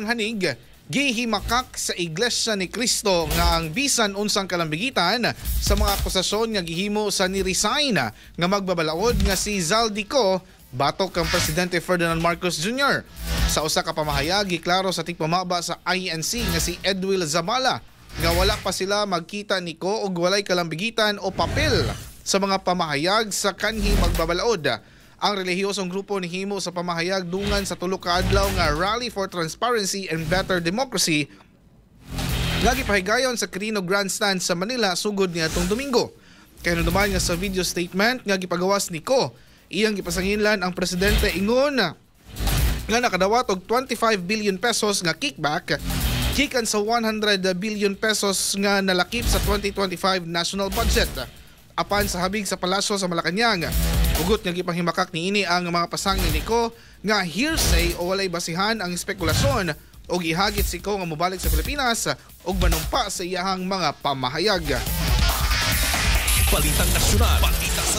Hanig, gihimakak sa Iglesia ni Cristo nga ang bisan unsang kalambigitan sa mga akusasyon nga gihimo sa ni-resign nga magbabalaod nga si Zaldy Co batok kang Presidente Ferdinand Marcos Jr. Sa usa ka pamahayag, giklaro sa tigpamaba sa INC nga si Edwil Zabala nga wala pa sila magkita ni Co og walay kalambigitan o papel sa mga pamahayag sa kanhi magbabalaod. Ang relihiyosong grupo nihimo sa pamahayag dungan sa tulo ka adlaw nga Rally for Transparency and Better Democracy nga gipahigayon sa Quirino Grandstand sa Manila sugod niadtong Domingo. Kay naman nga sa video statement nga gipagawas ni Co, iyang gipasanginlan ang presidente ingon nga nakadawat og 25 billion pesos nga kickback gikan sa 100 billion pesos nga nalakip sa 2025 national budget. Apan sa habig sa palasyo sa Malacañang, hugot nga gipanghimakak niini ang mga pasangil ni Co nga hearsay o walay basihan ang espekulasyon og ihagit si Co nga mobalik sa Pilipinas ug manumpa sa iyahang mga pamahayag. Balitang Nasyonal. Balita sa